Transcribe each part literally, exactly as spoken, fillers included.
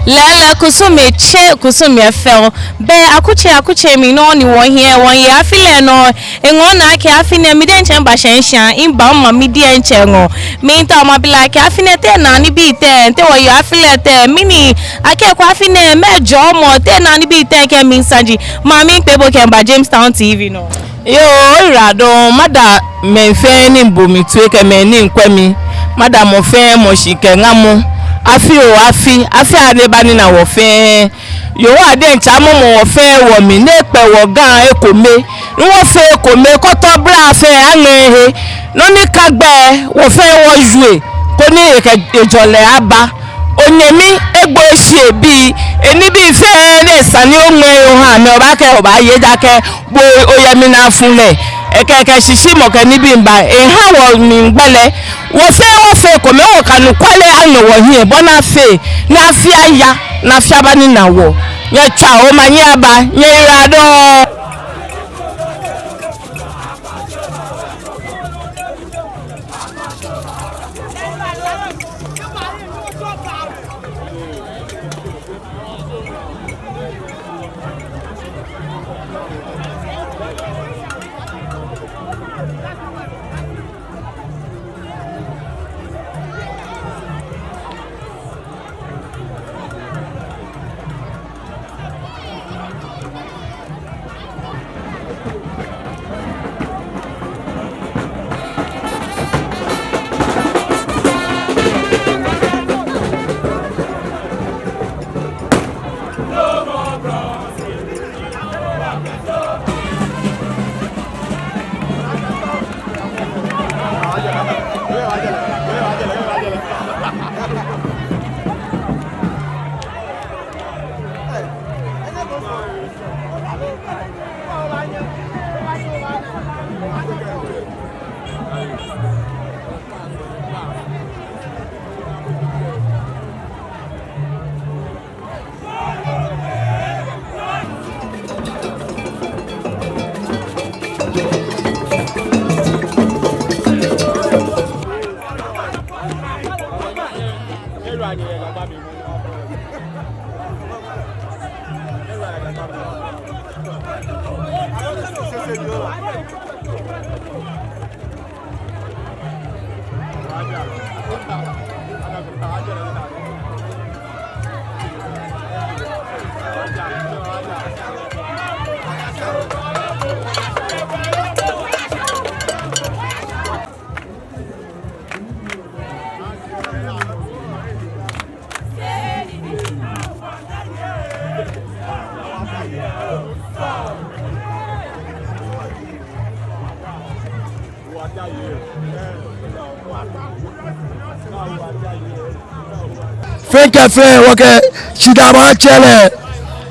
Lɛɛlɛŋ, kusum etsɛ, kusum efɛo. Bɛ akutsei, akutsei mli nɔ ni wɔhiɛ, wɔyɛ afi lɛ nɔ. Eŋɔɔ naa akɛ afi nɛɛ, mi diɛŋtsɛ mibashɛ ŋshia, miba mama mi diɛŋtsɛ ŋɔɔ. Miitao mabi lɛ akɛ afi nɛɛ te enaa nibii tɛŋŋ, te wɔyeɔ afi lɛ tɛŋŋ, mɛni akɛkɔ afi nɛɛ, mɛɛ jɔɔmɔ, te enaa nibii tɛŋŋ kɛ mɛni saji. Maami, mikpee bo kɛmiiba Jamestown T V nɔ. Yoo, oyiwaladɔŋŋ, mada mɛi fɛɛ ni miibo mi toi kɛ mɛi ni miikwɛ mi. Mada mɔ fɛɛ mɔ shi kɛ ŋamɔ. Afi oo afi, afi aya ni eba nina wɔ fɛɛ. Yehowa diɛŋtsɛ amɔmɔ wɔ fɛɛ wɔmli, ni ekpɛ wɔ Ga ekome. Ni wɔfee ekome, kɔtɔbla fɛɛ aŋmɛ he. Nɔ ni ka gbɛ, wɔ fɛɛ wɔjue, koni ekɛ ejɔlɛ aba. Onyɛmi, egbo eshi ebii, enibii fɛɛ ni esa ni oŋmɛ oha amɛ, obaakɛɛ obaaye, ejaakɛ bo oyɛ mli ni afu lɛ. Ekɛ, ekɛ shishiumɔ kɛ nibii miiba, eha wɔmli gbɛ lɛ. Wɔ fɛɛ wɔfee ekome, wɔkɛ anɔkwale aŋmɛ wɔhiɛ, bɔ ni afee ni afi aya, ni afi aba nina wɔ. Nyɛtswaa omanye aba, nyɛyiwaladɔŋŋ. Fɛɛ kɛ fɛɛ wɔkɛ shidaa baatsɛ lɛ.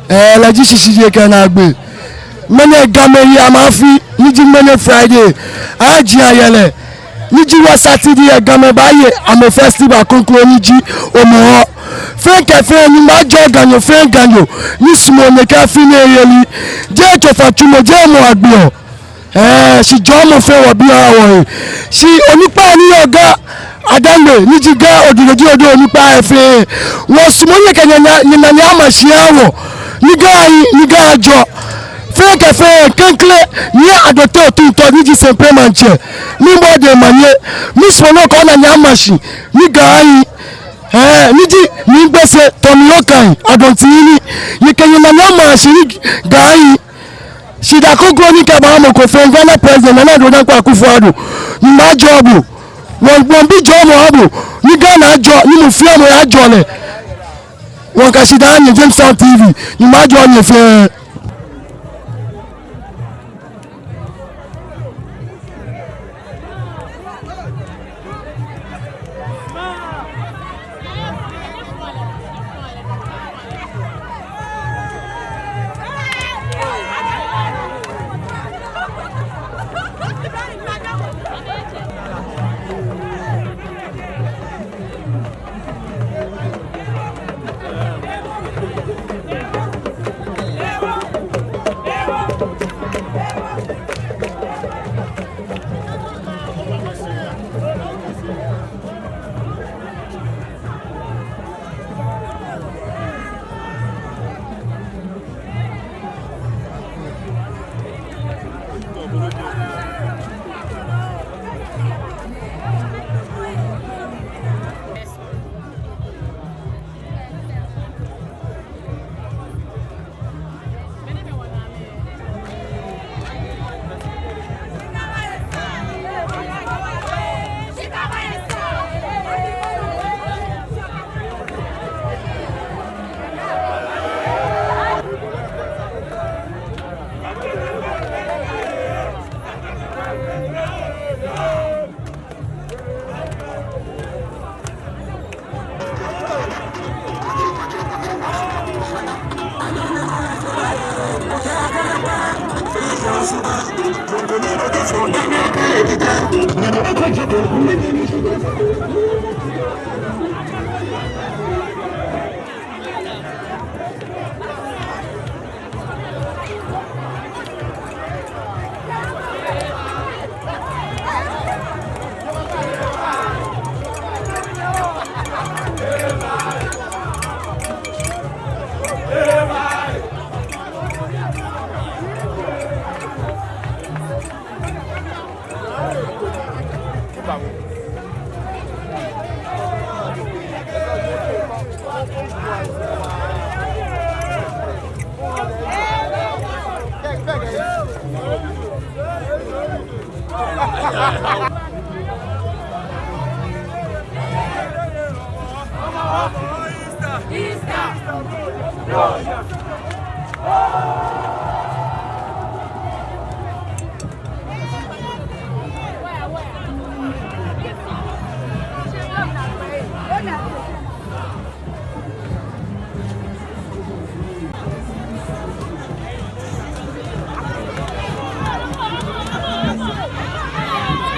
Ee, lɛ ji shishijee kɛ naagbee. Ŋmɛnɛ Gamɛi yɛ amɛ afi, ni ji ŋmɛnɛ Friday, aji ayɛlɛ, ni ji wɔ Saturday lɛ Gamɛi baaye amɛ festival kroko ni ji Homowo. Fɛɛ kɛ fɛɛ, Nyɔŋmɔ ajɔɔ Ganyo fɛɛ Ganyo ni sumɔɔ nɛkɛ afi nɛɛ yeli. Jeee tsofatsumɔ, jeee mɔ agbeɔ. Ee, shi jɔɔmɔ fɛɛ wɔbiɔ wɔhe. Shi onukpa ni yɔɔ Ga Adaŋme, ni ji Ga Odododiodoo onukpa lɛ fɛɛ, wɔsumɔɔ nyɛ kɛ nyɛna, nyɛna nyɛyama shi nyɛha wɔ. Ni Ga ahi, ni Ga ajɔ. Fɛɛ kɛ fɛɛ, klɛŋklɛŋ, Nii Adote Otintor, ni ji Sempe Maŋtsɛ, ni bɔ de ma nyɛ. Misumɔɔ nɔ ko ni nyɛyama shi, ni Ga ahi. Ee, ni ji Nii Gbese Tomilo Kai Adonti ni, nyɛ kɛ nyɛna nyɛyama shi, ni Ga ahi. Shidaa kroko ni kɛba mɔ ko fɛɛ, Ghana President Nana Addo Dankwa Akufo-Addo, Nyɔŋmɔ ajɔɔ bo. Wɔ, wɔmiibi jɔɔmɔ aha bo, ni Ghana ajɔ, ni mɔ fɛɛ mɔ ajɔɔ lɛ. Wɔkɛ shidaa nyɛ Jamestown T V, Nyɔŋmɔ ajɔɔ nyɛ fɛɛ.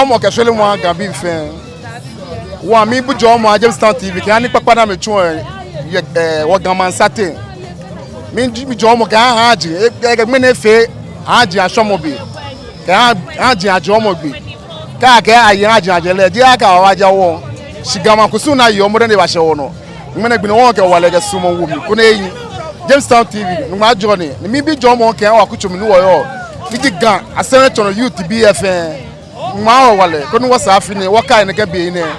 Jɔɔmɔ kɛ shweremɔ aha Gabii fɛɛ. Wɔ, miibi jɔɔmɔ aha Jamestown T V kɛha nii kpakpa ni amɛtsuɔ yɛ, eh, wɔ Ga maŋ saji. Miibi jɔɔmɔ kɛha Haaji, eh, eh, ŋmɛnɛ efee Haaji ashwamɔ be. Kɛ Haaji ajɔɔmɔ gbi. Kɛ akɛɛ aye Haaji ajɛ lɛ, jeee akɛ awa ja wɔ. Shi Ga maŋ kusum ni ayeɔ mɔ diɛŋtsɛ ebashɛ wɔnɔ. Ŋmɛnɛ gbi nɛɛ wɔkɛ hewalɛ kɛ suɔmɔ wo mli koni eyi. Jamestown T V, Nuŋtsɔ ajɔɔ nii. Ni miibi jɔɔmɔ kɛha wɔ akutso mli ni wɔyɔɔ. Ni ji Ga Asɛrɛ Tsɔnɔ youth bii fɛɛ. Nuŋtsɔ aha wɔ hewalɛ koni wɔsaa afi nɛɛ, wɔkai nɛkɛ be nɛɛ.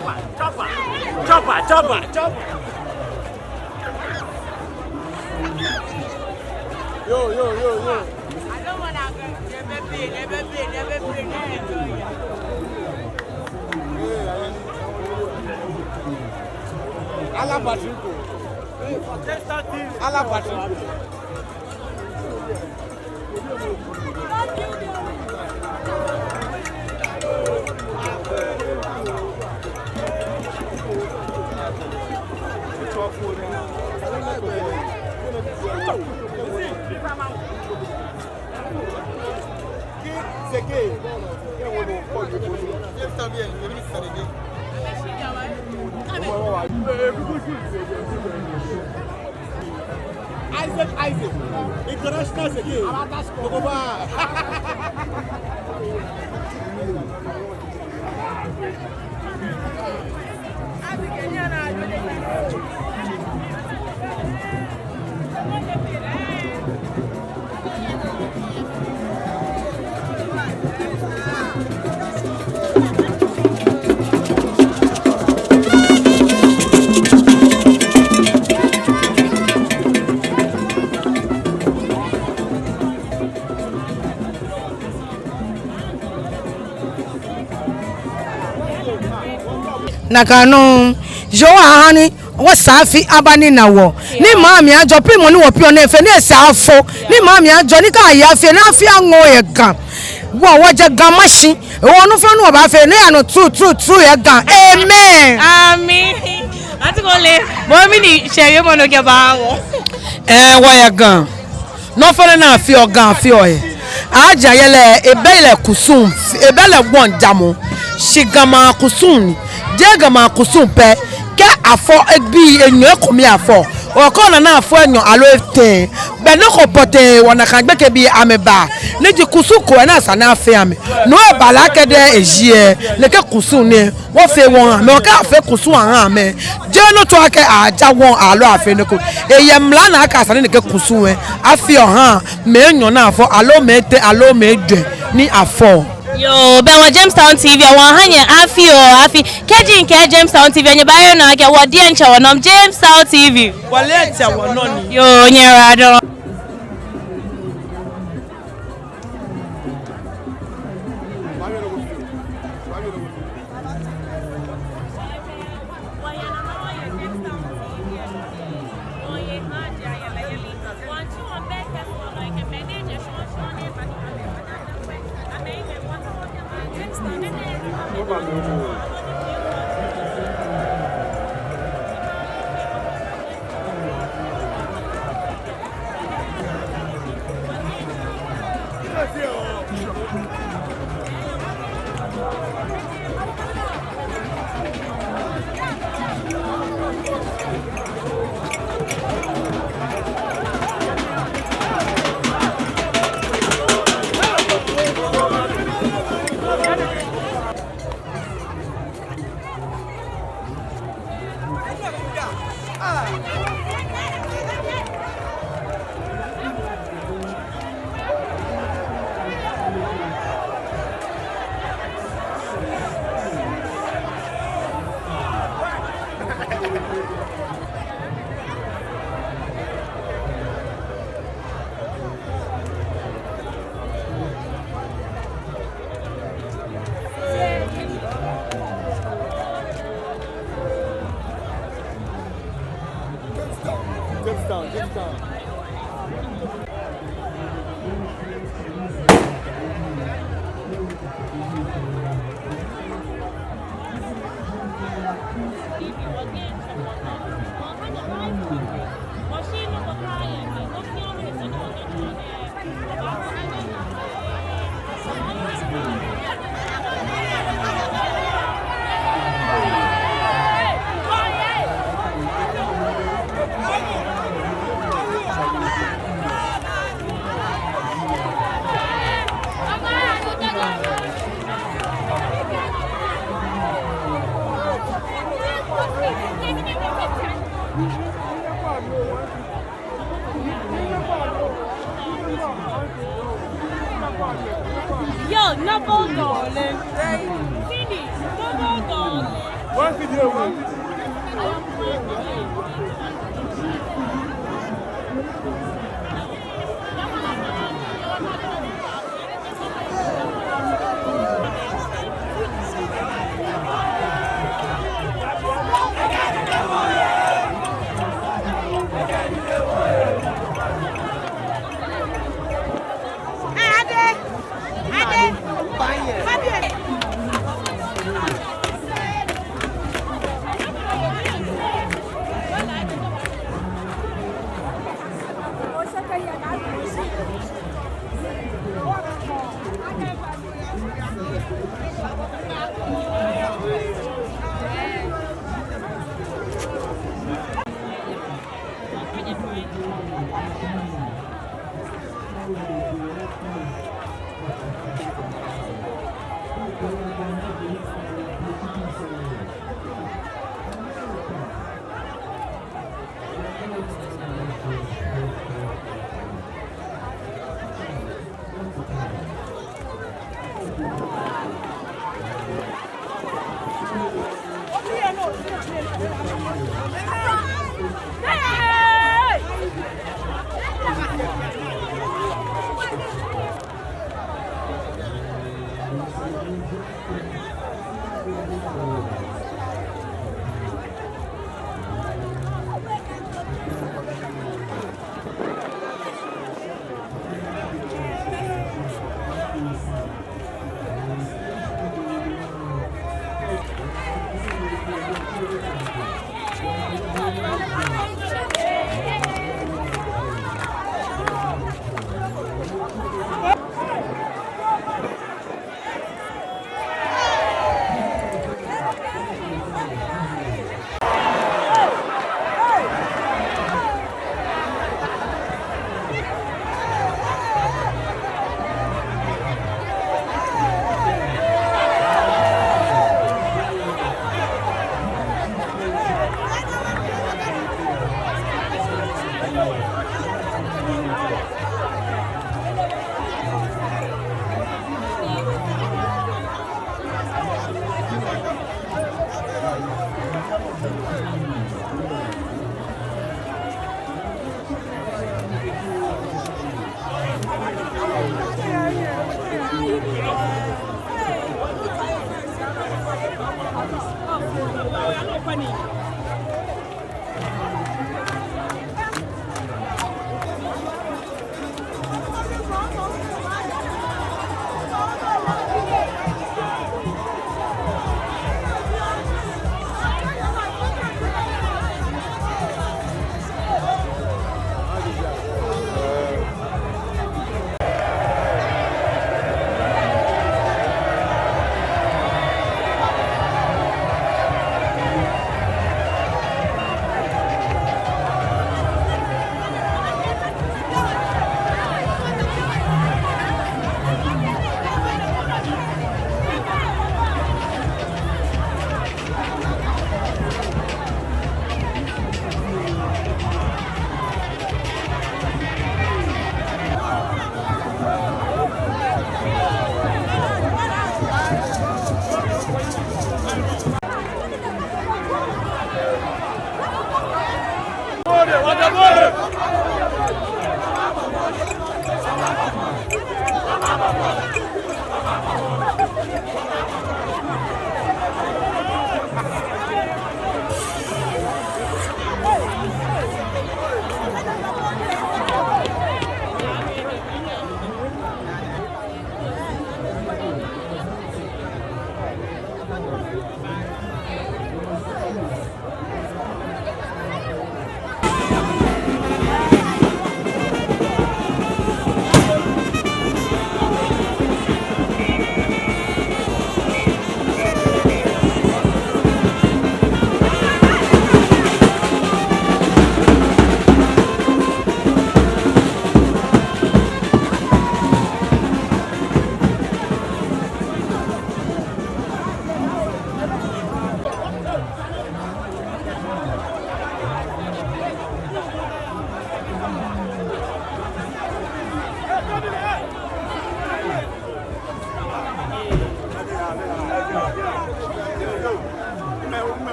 Chopper, chopper, chopper, chopper. Yo, yo, yo, yo. Ala Patrick. Ala Patrick. Isaac, Isaac, international Zeke. Ogoba. Nakai nɔŋŋ, Yehowa ahã ni wɔsɛɛ afi aba ni na wɔ. Ni maŋ mli ajɔ, piŋmɔ ni wɔpiŋɔ nɛɛ fɛɛ, ni esɛɛ afo. Ni maŋ mli ajɔ, ni kɛ aye afi, ni afi aŋɔɔ yɛ Ga. Wɔ, wɔjɛ Ga Mashi. Wɔ nɔ fɛɛ nɔ ni wɔbaafee, ni eya nɔ tuutuutuu yɛ Ga. Amen. Amen. Auntie Kole, bo mɛni shɛɛ yɛ mɔ nɔ kɛba wɔ? Ɛɛ, wɔyɛ Ga. Nɔ fɛɛ nɔ ni afeɔ, Ga afeɔ yɛ. Aja yɛ lɛ, ebɛ lɛ kusum, ebɛ lɛ wɔŋjamɔ. Shi Ga maŋ kusum ni. Jeee Ga maŋ kusum pɛ. Kɛ afɔ ebii enyɔ, ekome afɔ. Okɔ na ni afɔ enyɔ aloo etɛ. Be nɔ ko pɔtɛɛ wɔ nakai gbekɛbii amɛba. Ni ji kusum ko ni esa ni afee amɛ. No eba lɛ akɛ dɛ eji ɛ, nɛkɛ kusum nɛɛ. Wɔfee wɔŋ, mɛi kɛ afee kusum ahã amɛ. Jeee nɔ tsɔɔ akɛ aja wɔŋ aloo afee nɔ ko. Eyɛ mla naa akɛ esa ni nɛkɛ kusum ɛ afee ahã mɛi enyɔ ni afɔ aloo mɛi etɛ aloo mɛi ejwɛ ni afɔ. Yoo, bɛ wɔ Jamestown T V, wɔŋhã nyɛ afi oo afi. Kɛji akɛɛ Jamestown T V, nyɛbaahe ona akɛ wɔ diɛŋtsɛ wɔnɔ, Jamestown T V. Wɔ diɛŋtsɛ wɔnɔ ni. Yoo, nyɛyiwaladɔŋŋ. Yo, noble darling. Fini, noble darling. Why did you win?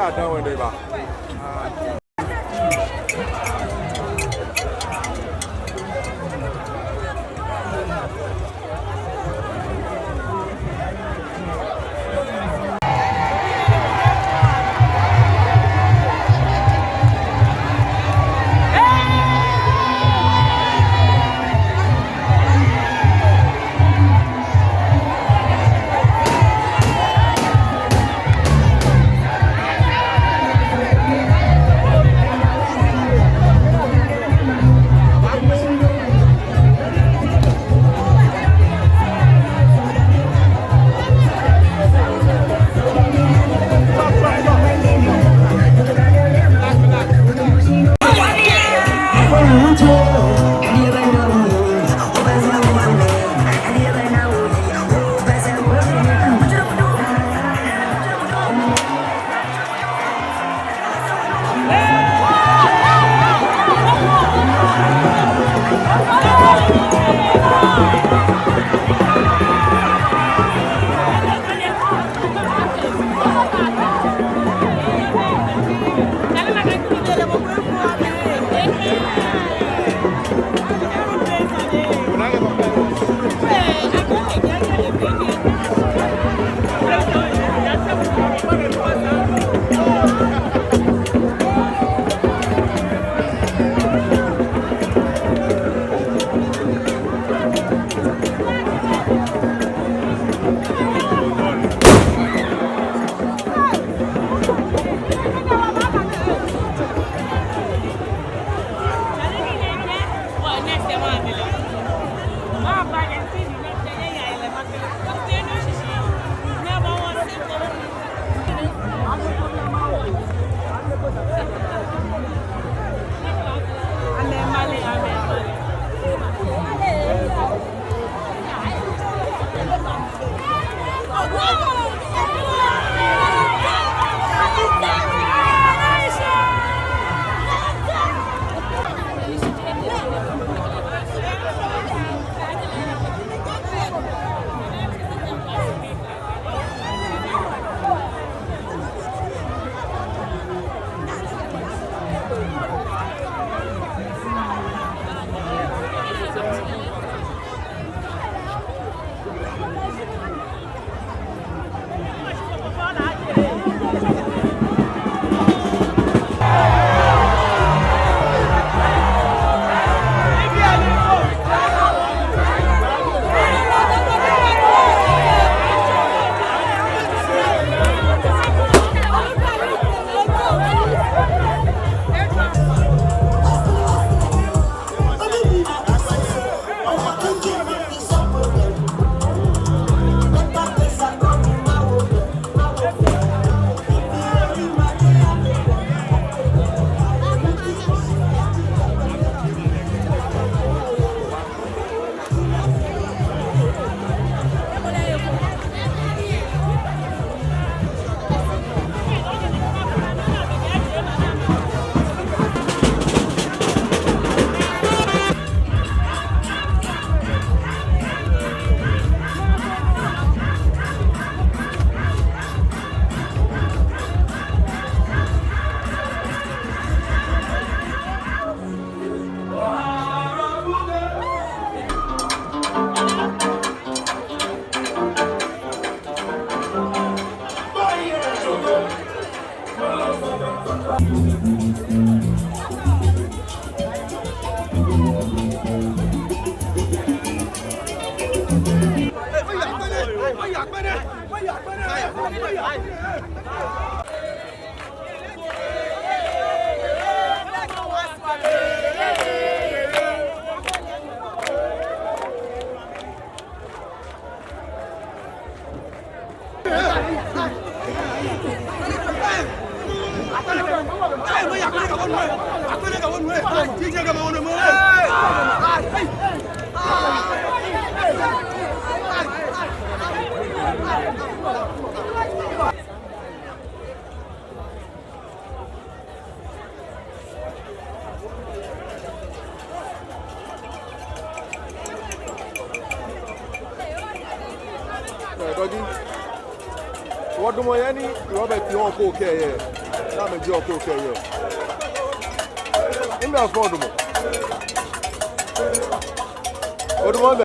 Ada wende ba. Ee, Dɔji. Wɔdamɔ he ni Robert yɔɔ ko kɛɛ yɛ. Ame ji ɔkɔ kɛ yɔ. Ime afɔ odumɔ. Odumɔ bɛ.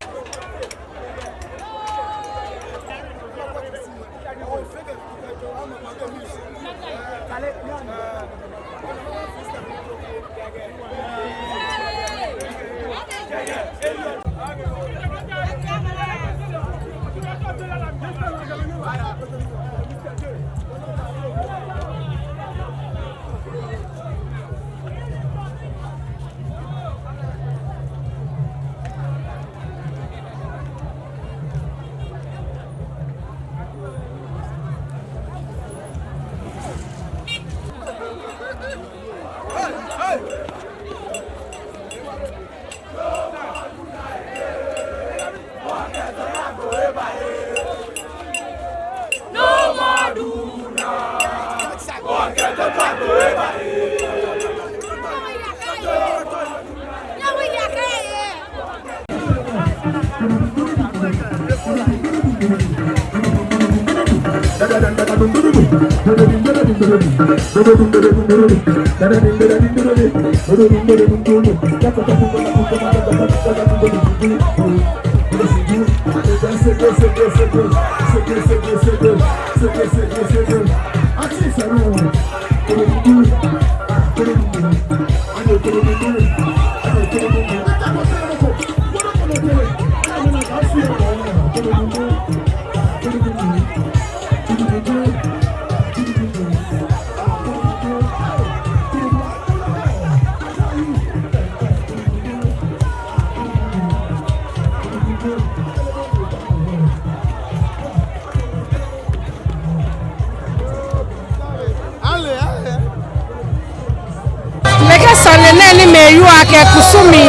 Nɛkɛ sane nɛɛ ni mɛi wieɔ akɛ kusum mli,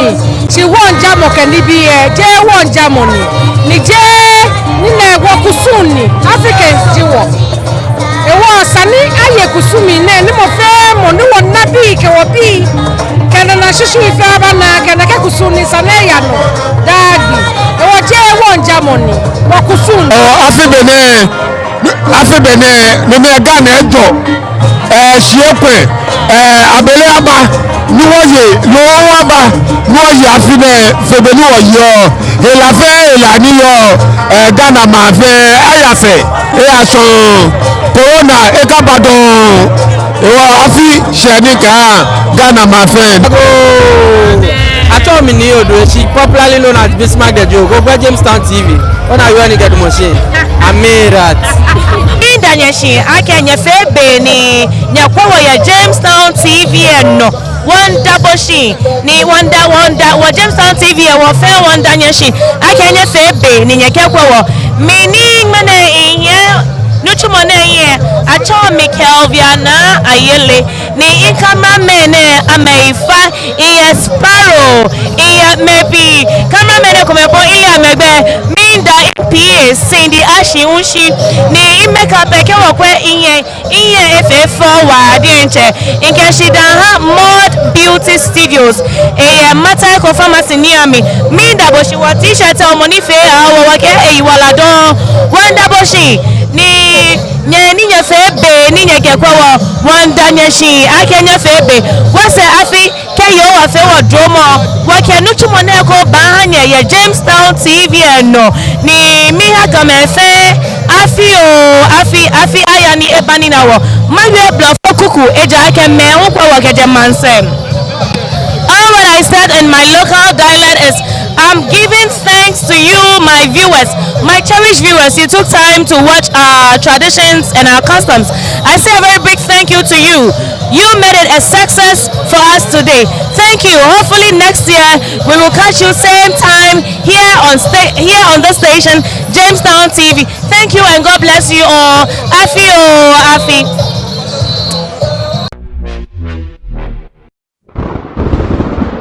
shi wɔŋjamɔ kɛ nibii lɛ, jeee wɔŋjamɔ ni. Ni jeee nii nɛɛ, wɔkusum ni, Africans ji wɔ. Hewɔ esa ni aye kusum mli nɛɛ, ni mɔ fɛɛ mɔ ni wɔnabii kɛ wɔbii kɛ nana shishi fɛɛ abana akɛ nɛkɛ kusum nɛɛ esa ni eya nɔ daa gbi. Hewɔ jeee wɔŋjamɔ ni, wɔkusum ni. Ɔɔ, afi be nɛɛ, afi be nɛɛ, no mli Ghana ejɔ. Ɛɛ, shi ekwɛ, ɛɛ, abele aba, ni wɔye, loo aba, ni wɔye afi nɛɛ fe be ni wɔyeɔ. Hela fɛɛ hela ni yɔɔ, ɛɛ, Ghana maŋ fɛɛ, eya sɛɛ, eya shɔŋŋ, corona ekaba dɔŋŋ. Hewɔ afi shɛ ni kɛha Ghana maŋ fɛɛ. Atsɛɔ mi Nii Odoeshi, popularly known as Bismarck the Joe, ogbɛ Jamestown T V. Ona yɔ ni get machine. Amirat. Miida nyɛ shi akɛ nyɛfee be ni nyɛkwɛ wɔ yɛ Jamestown T V lɛ nɔ. Wɔŋda bo shi, ni wɔŋda, wɔŋda, wɔ Jamestown T V lɛ, wɔ fɛɛ wɔŋda nyɛ shi akɛ nyɛfee be ni nyɛkɛkwɛ wɔ. Mi ni ŋmɛnɛ mihiɛ nitsumɔ nɛɛ lɛ, atsɛɔ mi Kelvia Naa Ayele, ni mi cameraman lɛ, Amɛyifa, miyɛ Sparrow, miyɛ mɛi pii. Cameraman lɛ komɛi po mileee amɛgbɛi. Miida mi P A Cindy Ashinshi, ni mi makeup lɛ kɛ wɔkwɛ mihiɛ, mihiɛ efee fɛo waa diɛŋtsɛ. Mikɛ shidaa ha Mod Beauty Studios, eyɛ Mataiko Pharmacy, Niamey. Miida bo shi, wɔ T-shirt lɛ mɔ ni fee eha wɔ, wɔkɛɛ eyiwaladɔŋŋ. Wɔŋda bo shi, ni nyɛ ni nyɛfee be ni nyɛkɛkwɛ wɔ, wɔŋda nyɛ shi akɛ nyɛfee be. Wɔsɛɛ afi kɛ Yehowa fee wɔ dromɔ, wɔkɛ nitsumɔ nɛɛ eko baaha nyɛ yɛ Jamestown T V lɛ nɔ. Ni miha Gamɛi fɛɛ afi oo afi, afi aya ni eba nina wɔ. Mawie blɔfo kuku, ejaakɛ mɛi hu kwɛɔ wɔ kɛjɛ maŋsɛɛ. All what I said in my local dialect is, I'm giving thanks to you, my viewers, my cherished viewers. You took time to watch our traditions and our customs. I say a very big thank you to you. You made it a success for us today. Thank you. Hopefully next year we will catch you same time here on sta-, here on the station, Jamestown T V. Thank you and God bless you all. Afi oo, afi.